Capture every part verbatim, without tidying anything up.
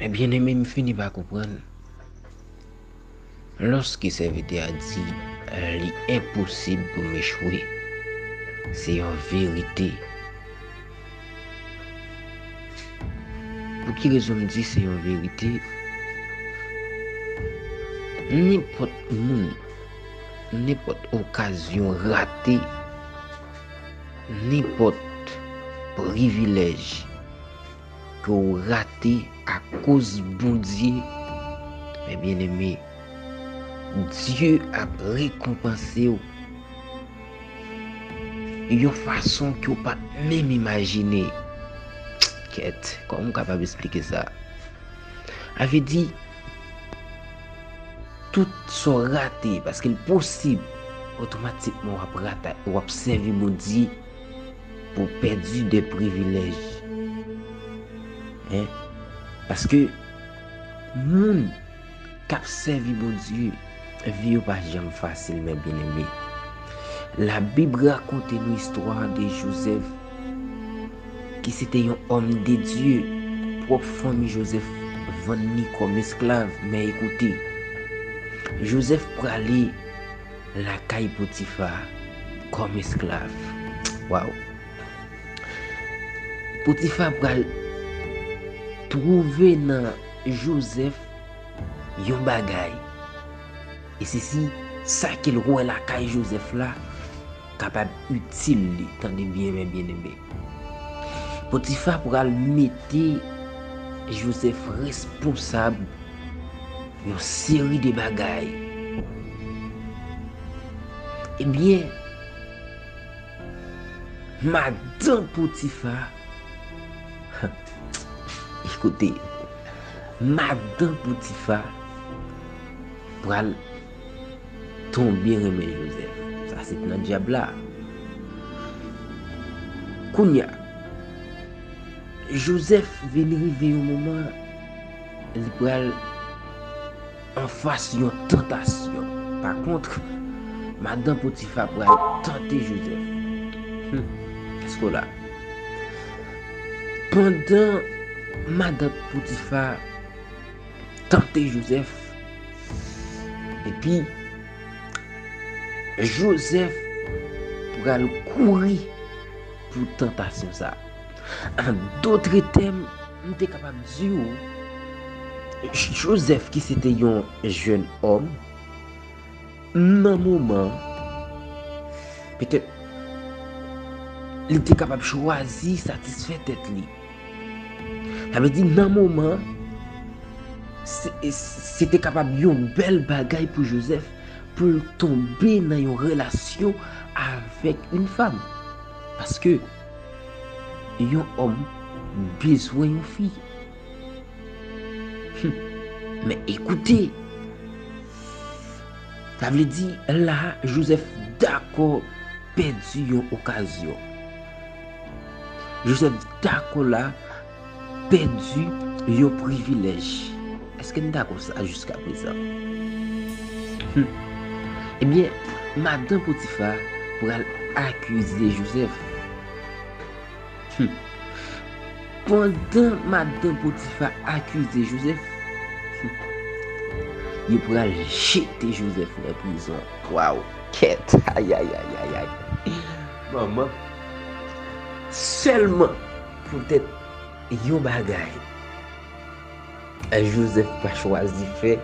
Men byeneme, m fini pa konprann. Lòske sèvitè a di li enposib pou m echwe, se yon verite. Pou ki rezon m di se yon verite? Nenpòt moun, nenpòt okazyon rate, nenpòt privilèj ke w rate akoz Bondye, men byeneme, Dye ap rekonpanse w yon fason ke w pa t menm imajine. Kèt, kòman m kapab esplike sa? A vle di, tout sa w rate, paske l posib, otomatikman w ap rate, w ap sèvi Bondye pou w pèdi de privilèj. Hein? Paske moun k ap sèvi Bondye, vi yo pa janm fasil, men byeneme. Labib rakonte nou istwa de Jozèf, ki se te yon òm de Dye. Pwòp fanmi Jozèf vann li kòm esklav, men ekoute, Jozèf prale lakay Potifa kòm esklav. Waw! Potifa pral twouve nan Jozèf yon bagay. E se si sa ke l wè lakay Jozèf la kapab itil li. Tande byen, men byeneme. Potifa pral mete Jozèf responsab yon seri de bagay. Ebyen, madan Potifa, ekoute, madan Potifa pral tonbe renmen Jozèf. Sa se plan dyab la. Kounye a, Jozèf vin rive yon moman, li pral anfas yon tantasyon. Pa kont, madan Potifa pral tante Jozèf. Hmm, èske w la? Pandan madan Potifa tante Jozèf, epi Jozèf pral kouri pou tantasyon sa. An dòt tèm, m te kapab di w, Jozèf ki se te yon jèn òm, nan moman, petèt, li te kapab chwazi satisfè tèt li. Sa vle di, nan moman, se, se te kapab yon bèl bagay pou Jozèf, pou l tonbe nan yon relasyon avèk yon fanm. Paske yon òm bezwen yon fi. Hmm. Men ekoute, sa vle di, la, Jozèf dakò pèdi yon okazyon. Jozèf dakò la pèdi yon privilèj. Èske n dakò sa jiska prezan? Hmm. Ebyen, madan Potifa pral akize Jozèf. Hmm. Pandan madan Potifa akize Jozèf, hmm, yo pral jete Jozèf nan prizon. Waw, kèt, ayayayayay. Manman, sèlman poutèt yon bagay Jozèf pa chwazi fè,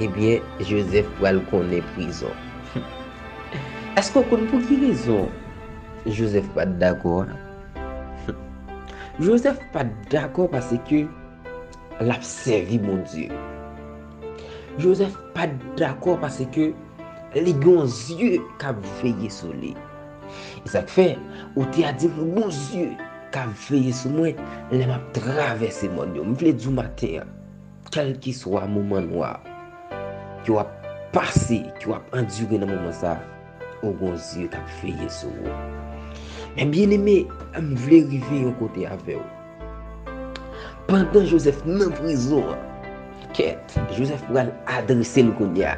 ebyen, Jozèf pral konnen prizon. Èske w konn pou ki rezon Jozèf pa t dakò a? Jozèf pa t dakò paske l ap sèvi Bondye. Jozèf pa t dakò paske li gen yon zye k ap veye sou li. E sa k fè, otè a di, "Gon zye k ap veye sou mwen lè m ap travèse mòn yo." M vle di w maten an, kèlkeswa moman nwa ke w ap pase, ke w ap andire nan moman sa a, ou gon zye k ap veye sou ou. Men byeneme, m vle rive yon kote avè w. Pandan Jozèf nan prizon an, kèt, Jozèf pral adrese l kounye a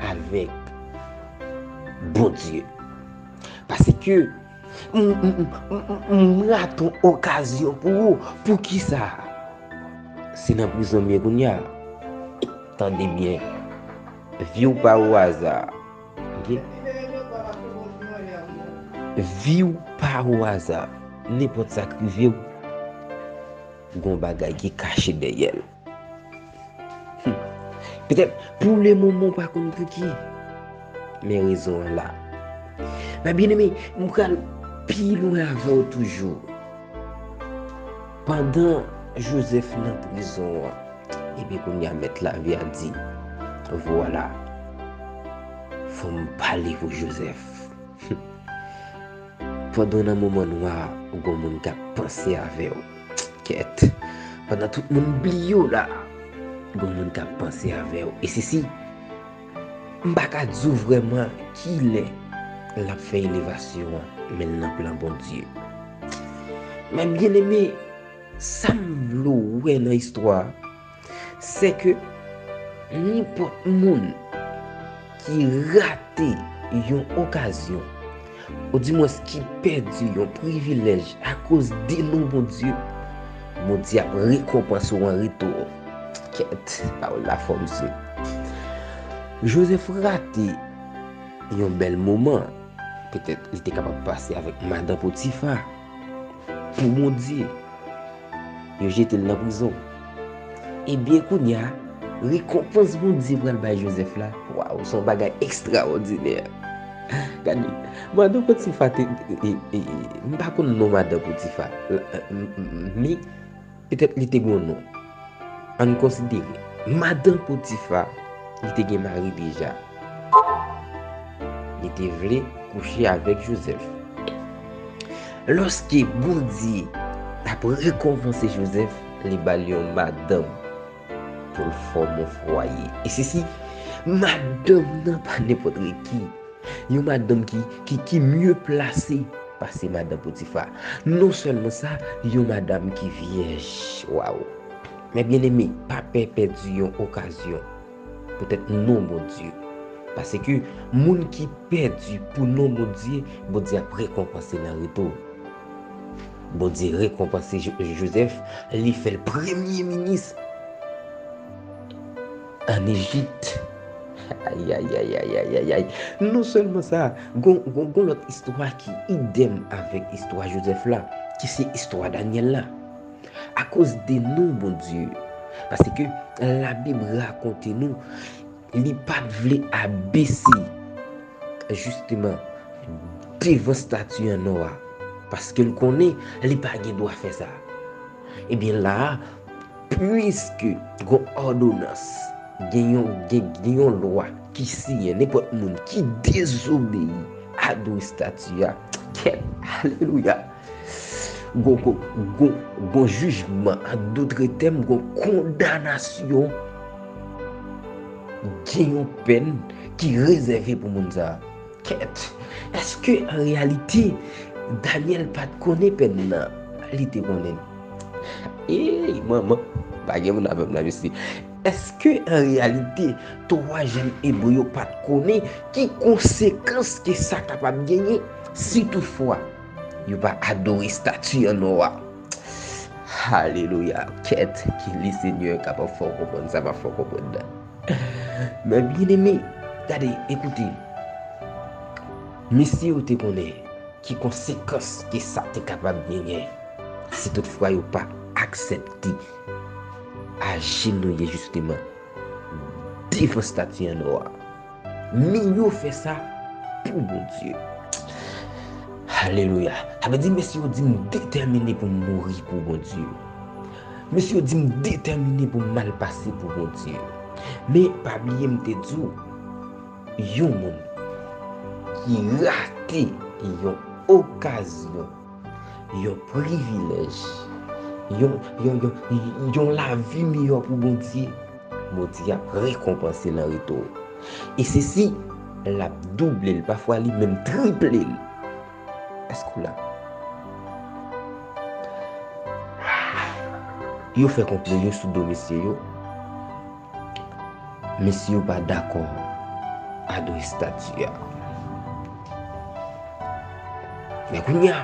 avèk Bondye. Paske m, m, m, m, m rate yon okazyon pou ou. Poukisa? Si nan prizon m ye kounye a, tande byen, vi w pa o aza. Ok? Vi w pa o aza. Nenpòt sa k rive w, gon bagay ki kache dèyè l. Hmm. Petèt, pou le moman, w pa konn pou ki. Men rezon an la. Mè byeneme, m pral pi lwen avè w toujou. Pandan Jozèf nan prizon an, epi kounye a mèt lavi a di, vwala, fò m pale pou Jozèf. Pandan w nan moman nwa, gon moun k ap panse avè w. Kèt. Pandan tout moun bliye w la, gon moun k ap panse avè w. E sesi, m pa ka di w vrèman kilè l ap fè elevasyon an, men l nan plan Bondye. Mè byeneme, sa m vle w wè nan istwa a, sè ke nenpòt moun ki rate yon okazyon, oudimwens ki pèdi yon privilèj akoz de non Bondye, Bondye ap rekonpanse w an retou. Kèt, pawòl la fò, mesye. Jozèf rate yon bèl moman. Petèt, li te kapab pase avèk madan Potifa. Pou Bondye, yo jete l nan prizon. Ebyen, kounye a, rekonpans Bondye pral bay Jozèf la, waw, se yon bagay ekstrawòdinè. Gade, madan Potifa te, e, e, e, m pa konn non madan Potifa, l-, m-, m-, men petèt li te gen yon non. Ann konsidere, madan Potifa, li te gen mari deja. Li te vle kouche avèk Jozèf. Lòske Bondye ap rekonpanse Jozèf, li ba l yon madanm pou l fòme yon fwaye. E sesi, madanm nan pa nenpòt ki. Yon madanm ki, ki, ki mye plase pase madan Potifa. Non sèlman sa, yon madanm ki vyèj. Waw! Mè byeneme, pa pè pèdi yon okazyon. Poutèt non Bondye. Paske moun ki pèdi pou non Bondye, Bondye ap rekonpanse nan retou. Bondye rekonpanse Jo-, Jozèf, li fè l premye minis ann Ejip. Ayayayayayay. Non sèlman sa, gon, gon, gon lòt istwa ki idèm avèk istwa Jozèf la, ki se istwa Danyèl la. Akoz de non Bondye. Paske Labib rakonte nou, li pa t vle abese, jisteman, devan estati an nò a, paske l konnen li pa gen dwa fè sa. Ebyen, la a, piske gon òdonans, gen yon, gen, gen yon lwa ki siyen, nenpòt moun ki dezobeyi, adore estati a, kèt, alelouya, gon, gon, gon, gon jijman, an dòt tèm, gon kondanasyon, gen yon pèn ki rezève pou moun sa a. Kèt, èske an reyalite, Danyèl pa t konnen pèn nan? Li te konnen l. Ey, manman, pa gen moun avè m la, mesye. Èske an reyalite, twa jèn Ebre yo pa t konnen ki konsekans ke sa kapab genyen si toutfwa yo pa adore estati an nò a? Alelouya. Kèt, ki li Senyè kapab fè w konprann sa m ap fè w konprann nan. Mè byeneme, gade, ekoute. Mesye yo te konnen ki konsekans ke sa te kapab genyen si toutfwa yo pa aksepte ajenouye jisteman devan estati an nò a. Men yo fè sa pou Bondye. Alelouya. Sa vle di, mesye yo di m detèmine pou m mouri pou Bondye. Mesye yo di m detèmine pou m mal pase pou Bondye. Men pa bliye m te di w, yon moun ki rate yon okazyon, yon privilèj, yon, yon, yon, yon lavi miyò pou Bondye, Bondye ap rekonpanse l an retou. E se si l ap double l, pafwa li menm triple l. Èske w la? Yo fè konplo yo sou do mesye yo. Mesye yo pa dakò adore estati a. Men kounye a,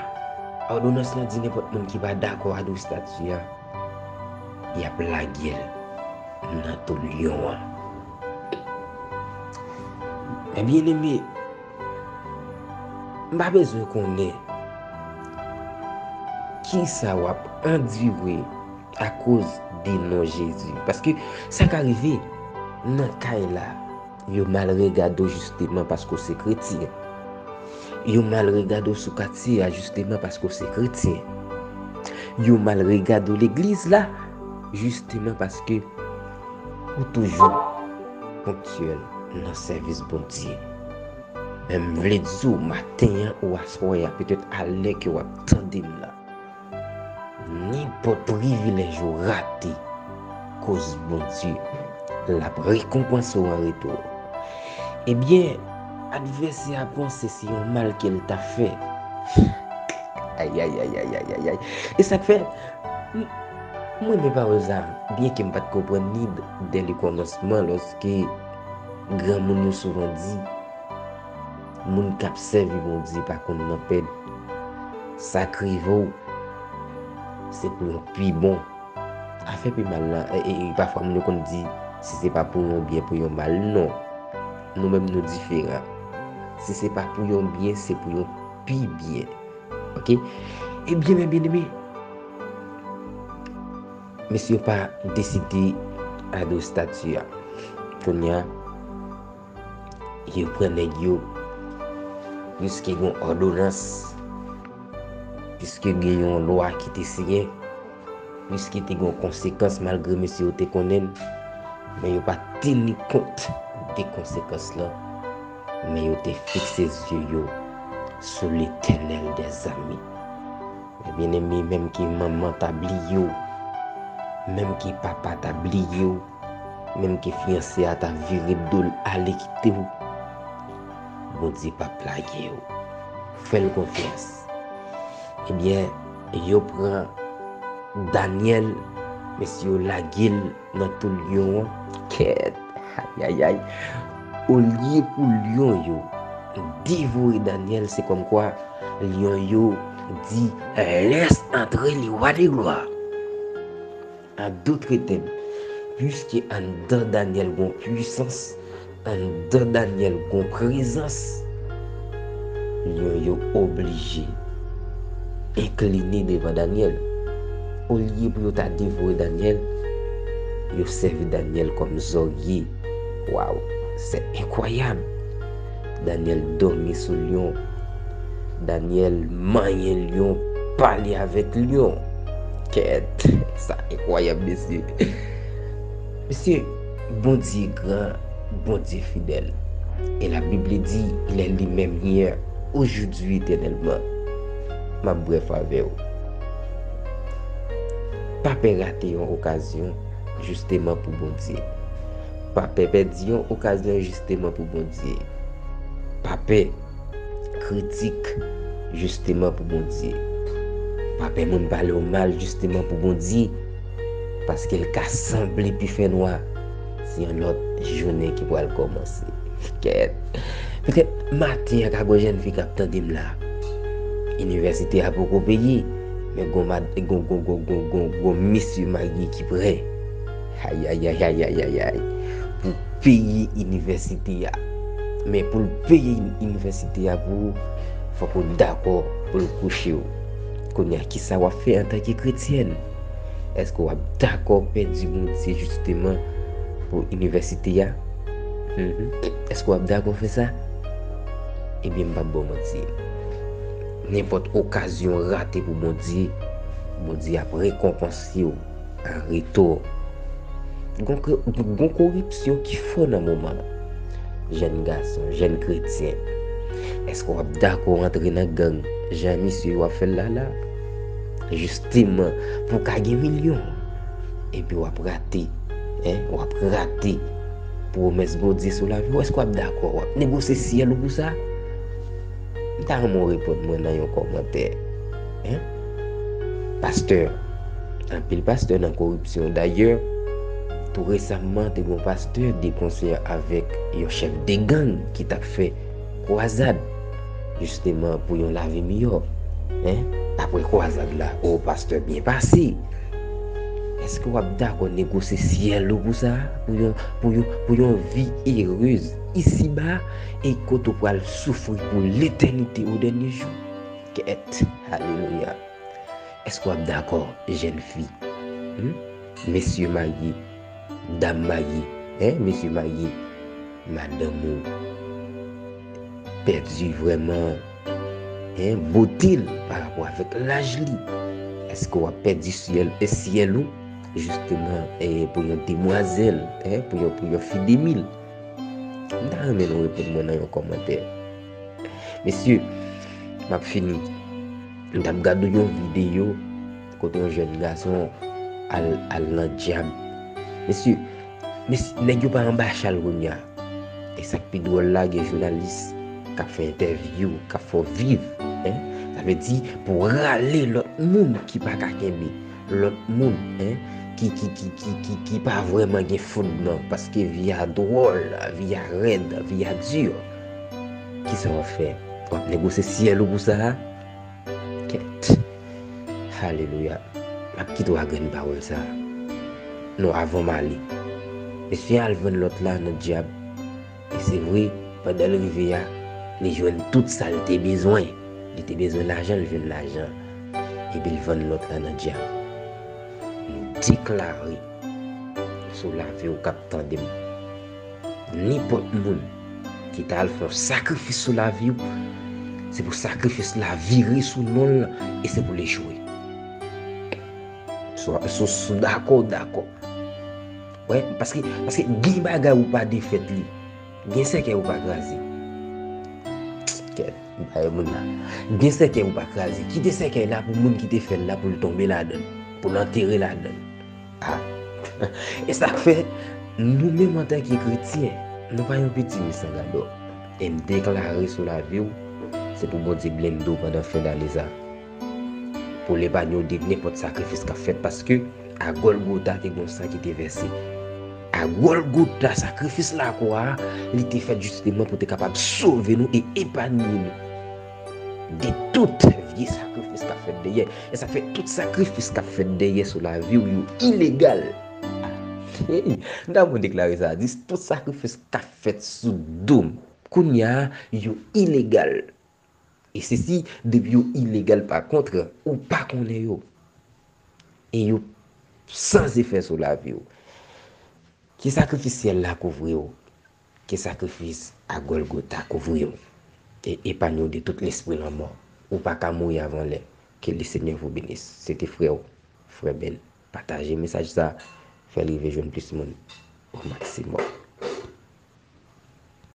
òdonans lan di nenpòt moun ki pa dakò adore estati a, y ap lage l nan tou lyon an. Men byeneme, m pa bezwen konnen kisa w ap andire akoz de non Jezi. Paske sa ka rive nan kay la, yo mal regade w jisteman paske w se kretyen. Yo mal regade w sou katye a jisteman paske w se kretyen. Yo mal regade w legliz la jisteman paske ou toujou pontyèl nan sèvis Bondye. Men m vle di w maten an ou aswè a, petèt alè ke w ap tande m la, nenpòt privilèj ou rate koz Bondye, l ap rekonpanse w an retou. Ebyen, advèsè a panse se yon mal ke l ta fè. Ayayayayayay. E sa k fè, m, m renmen pawòl sa, byenke m pa t konprann li dè le kòmansman, lòske granmoun yo souvan di, moun k ap sèvi Bondye pa konn nan pèn. Sa k rive w, se pou yon pi bon. Afè pi mal la, e, e, e, pafwa moun yo konn di, si se pa pou yon byen, pou yon mal, non. Nou menm nou diferan. Si se pa pou yon byen, se pou yon pi byen. Oke? Ebyen, men byeneme, mesye yo pa deside adore estati a. Kounye a, yo pran nèg yo, piske gen yon òdonans, piske gen yon lwa ki te siyen, piske te gen yon konsekans malgre mesye yo te konnen l, men yo pa teni kont de konsekans lan, men yo te fikse zye yo sou Letènèl dèzame. Men byeneme, menm ke manman ta bliye w, menm ke papa ta bliye w, menm ke fiyanse a ta vire do l ale kite w, Bondye p ap lage w. Fè l konfyans. Ebyen, yo pran Danyèl, mesye yo lage l nan tou lyon an. Kèt! Ayayay! Olye pou lyon yo devore Danyèl, se kòmkwa lyon yo di, "Laisse entrer le roi de gloire." An dòt tèm, piske anndan Danyèl gon pwisans, anndan Danyèl gon prezans, lyon yo oblije enkline devan Danyèl. Olye pou yo ta devore Danyèl, yo sèvi Danyèl kòm zòrye. Waw, c'est incroyable! Danyèl dòmi sou lyon. Danyèl manyen lyon, pale avèk lyon. Kèt, sa enkwayab, mesye. Mesye, Bondye gran, Bondye fidèl. E la Bible di, il est lui-même hier, aujourd'hui, éternellement. M ap brèf avè w. Pa pè rate yon okazyon jisteman pou Bondye. Pa pè pèdi yon okazyon jisteman pou Bondye. Pa pè kritik jisteman pou Bondye. Pa pè moun pale w mal jisteman pou Bondye. Paske l ka sanble pi fènwa. Se yon lòt jounen ki pral kòmanse. Kèt. Petèt maten an ka gon jèn fi k ap tande m la. Inivèsite a poko peye, men gon mad-, gon, gon, gon, gon, gon, gon mesye marye ki prè. Ayayayayayay. Pou peye inivèsite a. Men pou l peye inivèsite a pou ou, fòk ou dakò pou l kouche w. Kounye a, kisa w ap fè antanke kretyèn? Èske w ap dakò pèdi Bondye jisteman pou inivèsite a? Mhm. Èske w ap dakò fè sa? Ebyen, m p ap ba w manti. Nenpòt okazyon rate pou Bondye, Bondye ap rekonpanse w an retou. Gon, gon koripsyon ki fò nan moman an. Jèn gason, jèn kretyen, èske w ap dakò antre nan gang jan misye yo ap fè l la la? Jisteman, pou w ka gen milyon, epi w ap rate, en, w ap rate pwomès Bondye sou lavi w, èske w ap dakò? W ap negosye syèl ou pou sa? M ta renmen w reponn mwen nan yon kòmantè. En? Pastè. Anpil pastè nan koripsyon. Dayè, tou resamman, te gen yon pastè dekonse avèk yon chèf de gang ki t ap fè kwazad, jisteman, pou yon lavi miyò. En? Apre kwazad la, o, pastè byen pase. Èske w ap dakò negosye syèl ou pou sa? Pou yon, pou yon, pou yon vi erez isiba, e kote w pral soufri pou letènite o dènye jou? Kèt, alelouya. Èske w ap dakò, jèn fi? Hmm? Mesye marye, dam marye, hein, mesye marye, madanm ou pèdi vrèman, hein, bote l pa rapò avèk laj li? Èske w ap pèdi syèl, e syèl ou, jisteman, e pou yon demwazèl, hein, pou yon, pou yon fi de mil? M ta renmen nou reponn mwen nan yon kòmantè. Mesye, m ap fini. M t ap gade yon videyo kote yon jèn gason al, al nan dyab. Mesye, mesye, nèg yo pa anba chal kounye a. E sa k pi dwòl la, gen jounalis k ap fè entèvyou, k ap fè w viv, hein? Sa vle di, pou w rale lòt moun ki pa ka kenbe, lòt moun, hein, ki, ki, ki, ki, ki, ki pa vrèman gen fondman, paske vi a dwòl, vi a rèd, vi a di. Kisa w ap fè? W ap negosye syèl ou pou sa a? Kèt. Alelouya. M ap kite w ak grenn pawòl sa a. Non, avan m ale. Mesye al vann lòt la nan dyab. E se vre, pandan l rive a, li jwenn tout sa l te bezwen. Li te bezwen lajan, li jwenn lajan. Epi l vann lòt la nan dyab. M deklare sou lavi w k ap tande m. Nenpòt moun ki ta al fè yon sakrifis sou lavi w, se pou sakrifis la vire sou non l e se pou l echwe. Swa, swa, swa dakò, dakò. Wè, paske, paske gen bagay ou pa defèt li. Gen sèkèy ou pa kraze. Kèt, bay moun la. Gen sèkèy ou pa kraze. Kite sèkèy la pou moun ki te fè l la, pou l tonbe ladan l, pou l antere ladan l. Ah. E sa k fè, nou menm antanke kretyen, nou pa yon piti mis san gadò. E m deklare sou lavi w, se pou Bondye blende w pandan fen dane sa. Pou l epanye w de nenpòt sakrifis k ap fèt, paske a Gòlgota te gen yon san ki te vèse. A Gòlgota, sakrifis lakwa a, li te fèt jisteman pou te kapab sove nou e epanye nou de tout vye sakrifis k ap fèt dèyè. E sa fè tout sakrifis k ap fèt dèyè sou lavi w yo ilegal. Hey, m ta bon deklare sa, di tout sakrifis k ap fèt sou do m kounye a, yo ilegal. E sesi, depi yo ilegal, pa kontrè, ou pa konnen yo. E yo san efè sou lavi w. Ke sakrifis syèl la kouvri w. Ke sakrifis a Gòlgota kouvri w. E epanye w de tout lespri lanmò. Ou pa ka mouri avan lè. Que le Seigneur vous bénisse. Se te frè w, frè Ben. Pataje mesaj sa, fè l rive jwenn plis moun o maksimòm.